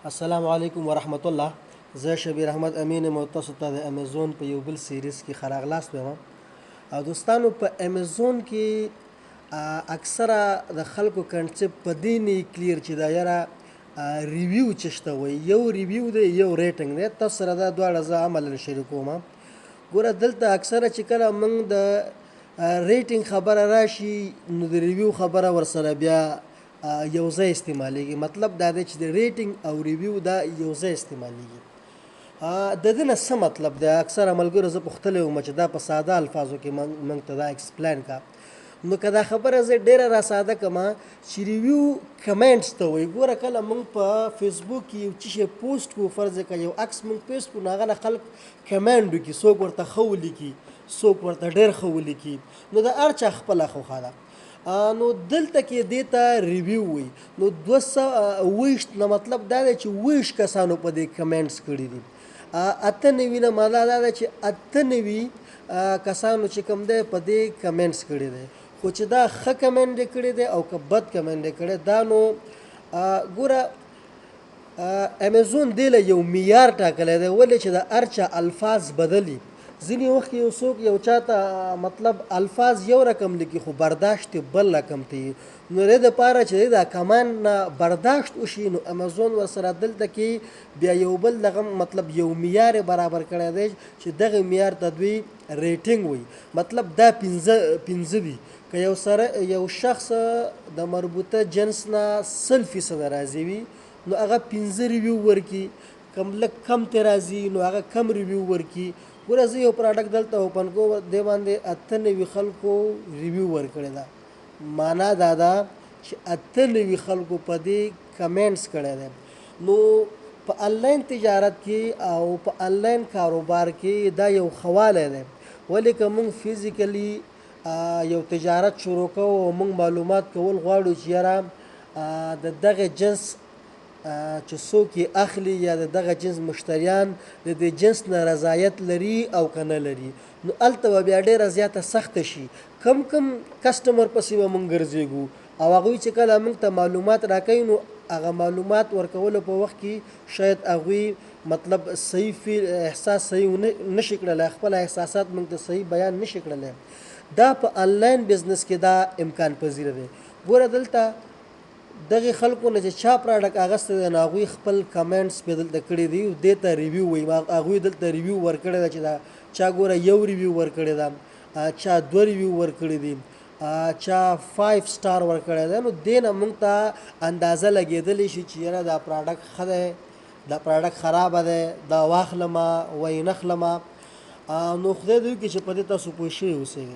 السلام علیکم ورحمت الله. زه شبیر احمد امین یم او تاسو ته د امیزون په یو بل سیریز کې ښه راغلاست وایم. او دوستانو، په امیزون کې اکثره د خلکو کنسپټ په دې نه کلیر چې دا یاره ریویو چې شته وایي، یو ریویو دی، یو ریټنګ دی. تاسو سره دا دواړه زه عملا شریکوم. ګوره، دلته اکثره چې کله موږ د ریټنګ خبره راشي، نو د ریویو خبره ورسره بیا یو ځای استعمالیږي. مطلب دا دی چې د ریټنګ او ریویو دا یو ځای استعمالیږي. د دې نه څه مطلب دی؟ اکثره ملګرو زه پوښتلی وم چې دا په ساده الفاظو کې موږ ته دا ایکسپلین کا. نو که دا خبره زه ډیره را ساده کم چې ریویو کمنټس ته وایي. ګوره، کله موږ په فیسبوک کې یو څه شی پوسټ کو، فرض کړه یو عکس موږ پوسټ کو، نو هغه نه خلک کمنټ وکړي، څوک ورته ښه ولیکي، څوک ورته ډېر ښه ولیکي، نو د هر چا خپله خوښه ده. نو دلته کې دې ته ریویو وایي. نو 227 نه مطلب دا دی چې 27 کسانو په دې کمنټس کړي دي. 98 نه معنا دا ده چې 98 کسانو چې کوم دی په دې کمنټس کړي دی. خو چې دا ښه کمنټ یې کړی دی او که بد کمنټ یې کړی دا، نو ګوره، امیزون دې له یو معیار ټاکلی دی، ولې چې د هر چا الفاظ بدلي. ځینې وخت یو څوک یو چاته مطلب الفاظ یو رقم لیکي، خو برداشت یې بل رقم ته وي. نو د دې دپاره چې دا کمان نه برداشت وشي، نو امیزون ورسره دلته کې بیا یو بل دغه مطلب یو معیار یې برابر کړی دی چې دغه معیار ته دوی ریټینګ وایي. مطلب دا پنځه پنځه وي. که یو سره یو شخص د مربوطه جنس نه 100% راضي وي، نو هغه پنځه ریویو ورکي. کم لږ کم ته راځي، نو هغه کم ریویو ورکي. ګوره، زه یو پراډکټ دلته اوپن کوم، دې باندې 98 خلکو ریویو ورکړې ده. معنا دا ده چې 98 خلکو په دې کمنټس کړی دی. نو په انلاین تجارت کې او په انلاین کاروبار کې دا یو ښه دی، ولې که موږ فزیکلی یو تجارت شروع کوو او موږ معلومات کول غواړو چې یاره د دغه جنس چې څوک یې اخلي یا د دغه جنس مشتریان د دې جنس نه رضایت لري او که نه لري، نو هلته به بیا ډېره زیاته سخته شي، کم کم کسټمر پسې به مونږ ګرځېږو او هغوی چې کله موږ ته معلومات راکوي، نو هغه معلومات ورکولو په وخت کې شاید هغوی مطلب صحیح فیل احساس صحیح نشي کړلی، خپل احساسات موږ ته صحیح بیان نشي کړلی. دا په انلاین بزنس کې دا امکان پذیر دی. ګوره، دلته دغه خلکو نه چې چا پراډکټ اغستی دی، نو هغوی خپل کمنټس په دلته کړي دي. دې ته ریویو وایي. هغوی دلته ریویو ورکړی ده چې دا چا ګوره یو ریویو ورکړی ده، چا دوه ریویو ورکړي دي، چا 5 سټار ورکړی دی. نو دې نه موږ ته اندازه لګېدلی شي چې یاره دا پراډکټ ښه دی، دا پراډکټ خرابه دی، دا واخلمه وایي نخلمه. نو خدای دې وکړي چې په دې تاسو پوه شوي اوسئ.